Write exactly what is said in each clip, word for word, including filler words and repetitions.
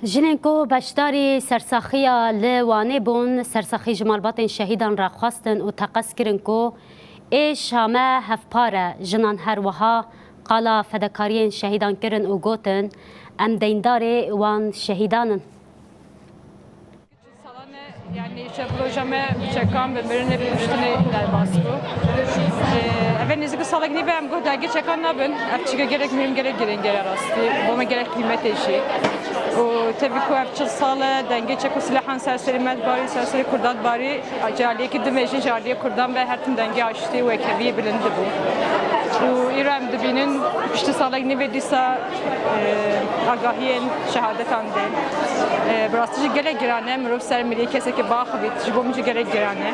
Jinên ku beşdarî sersaxiya li Wanê bûn, sersaxî ji malbatên şehîdan re xwestin û teqez kirin ku ê Şame hevpar e. Jinan her wiha qala fedekariyên şehîdan kirin û gotin, Em deyndarê wan şehîdan in. Salane, yani işte proje me çekan ve mirinê piştine derbas bû. Ee, eve nêzîkî salek nîve em got dengê çekan nabin. Ev çike gerek mühim, gerek girîng e rastî. Bo me gerek qîmetê jî. Û tevî ku ev çil sal e dengê çek û silahan ser serî me dibarî, ser serî Kurdan dibarî. Ji aliyekî dimê jî ji aliyê Kurdan ve her tim dengê aştî û yekheviyê bilind dibû. Û îro em dibînin piştî salek nîvê dîsa, e, agahiyên şehadetan dê. E, bi rastî jî gelek giran e, mirov ser miriyê kesekê biaxivît, ji bo min jî gelek giran e.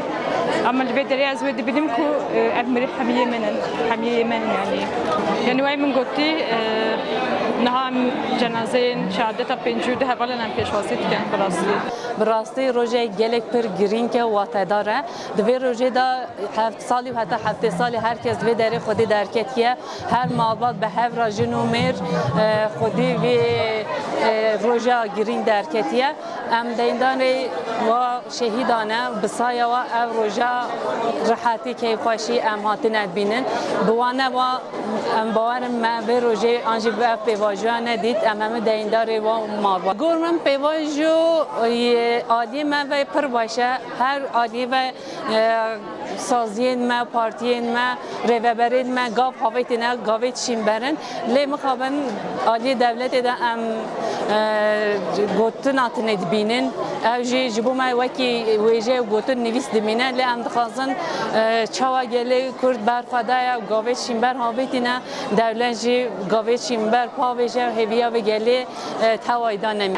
Ama li vê derê ez wê dibînim ku, e, ev miriv hemiyê min in, hemiyê me in yanî. Yanî wayî min gotî, e, niha em cenazeyên şehadeta pêncî û du hevalên em pêşwazî dikin bi rastî. Bi rastî rojek gelek pir girîng e û watedar e. Di vê rojê de heft salî û heta heftê salî her kes vê derê xwedî derketiye. Her malbat bi hev re jin û mêr, e, xwedî vê, e, roja girîng derketiye. Em deyndarê wa şehîdan e, bi saya wa ev roja rihetî, keyfxweşî em hatine dibînin. Bi wane wa Em bawer in me vê rojê an jî bi ev pêvajoya nedît, em hemû deyndarê wan malbat. Gor min pêvajo, e, aliyê me ve pir baş e. Her aliyê ve, e, saziyên me, partiyên me, rêveberên me gav havêtîne, gavê çînber in. Lê mixabin aliyê dewletê de em, e, gotina tune dibînin. Ew jî ji bo me wekî wêje û gotin nivîs dimîne. Lê em dixwazin, e, çawa gelê Kurd berxwe daye û gavê çînber havêtîne. Dewlet jî gavê çînber pavêje û hêviya vê gelê, e, tewayî da nemî.